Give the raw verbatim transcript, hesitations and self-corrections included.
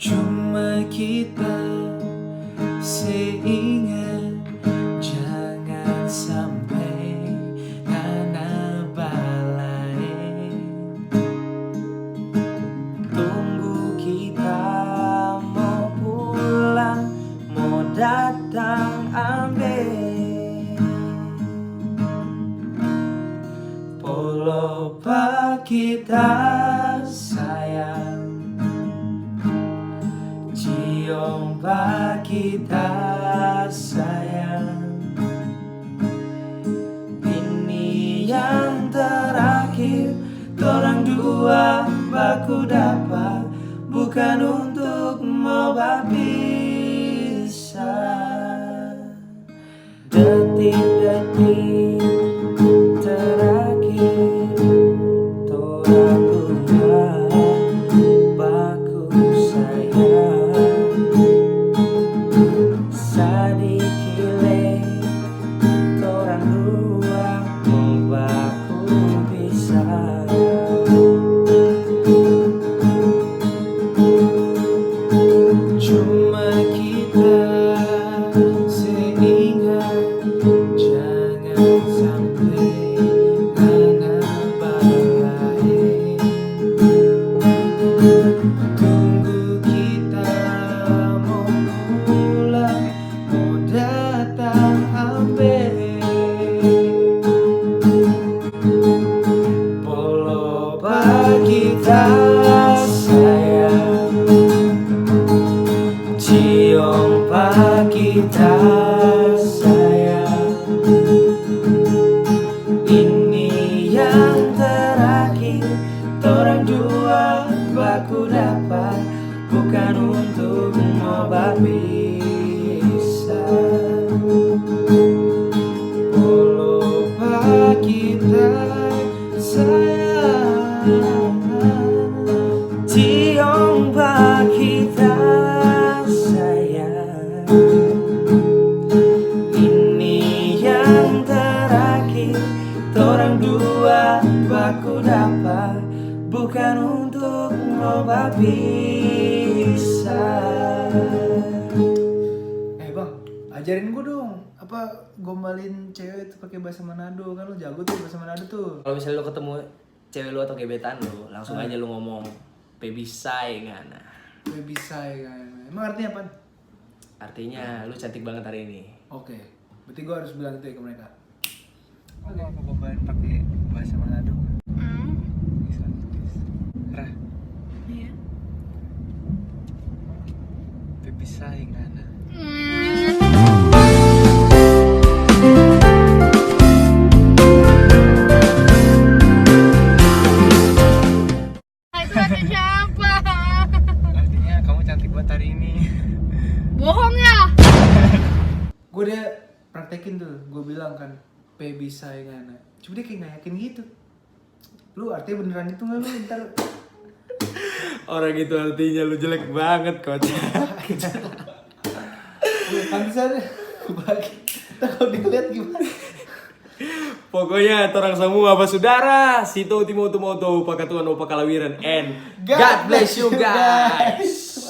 Cuma kita se ingat, jangan sampai ngana balae. Tunggu kita mo pulang, mo datang ambe. Polo pa kita sayang, ciong pa kita sayang. Ini yang terakhir, torang dua baku dapa, bukan untuk mo bapisah. Detik-detik terakhir, torang dua baku sayang. Sadiki lei, torang dua mo baku pisah. Cuma kita se ingat, jangan sampai ngana balae. Tunggu kita mo pulang, mo datang ambe. Polo pa kita sayang, ciong pa kita sayang. Ini yang terakhir, torang dua baku dapa, bukan untuk mo bapisah. Polo pa kita sayang, ciong pa kita sayang. Ini yang terakhir, torang dua baku dapa, bukan untuk mo bapisah. Eh bang, ajarin gua dong apa gombalin cewek itu pakai bahasa Manado, kan lu jago tuh bahasa Manado tuh. Kalau misalnya lu ketemu cewek lu atau gebetan lu, langsung Ah. aja lu ngomong, "Pe bisai ngana." Pe bisai ngana. Emang artinya apa? Artinya, "Lu cantik banget hari ini." Oke, berarti gua harus bilang itu ya ke mereka. Oke, aku gombalin pakai bahasa Manado. Hmm. Bisa, please. Ra. Iya. Pe bisai ngana. Hmm. Itu kata siapa? Artinya kamu cantik banget hari ini. Bohong ya? Gue dia praktekin tuh, gue bilang kan, "Pe bisai ngana." Cuma dia kayak nggak yakin gitu. Lu artinya beneran itu nggak lu ntar? Orang itu artinya lu jelek banget, kocak. Pantesan bagi. Ntar kalau dilihat gimana? Pokoknya torang samua basudara, sitou timoto-moto, pakatuan o pakalawiran, and God bless you guys.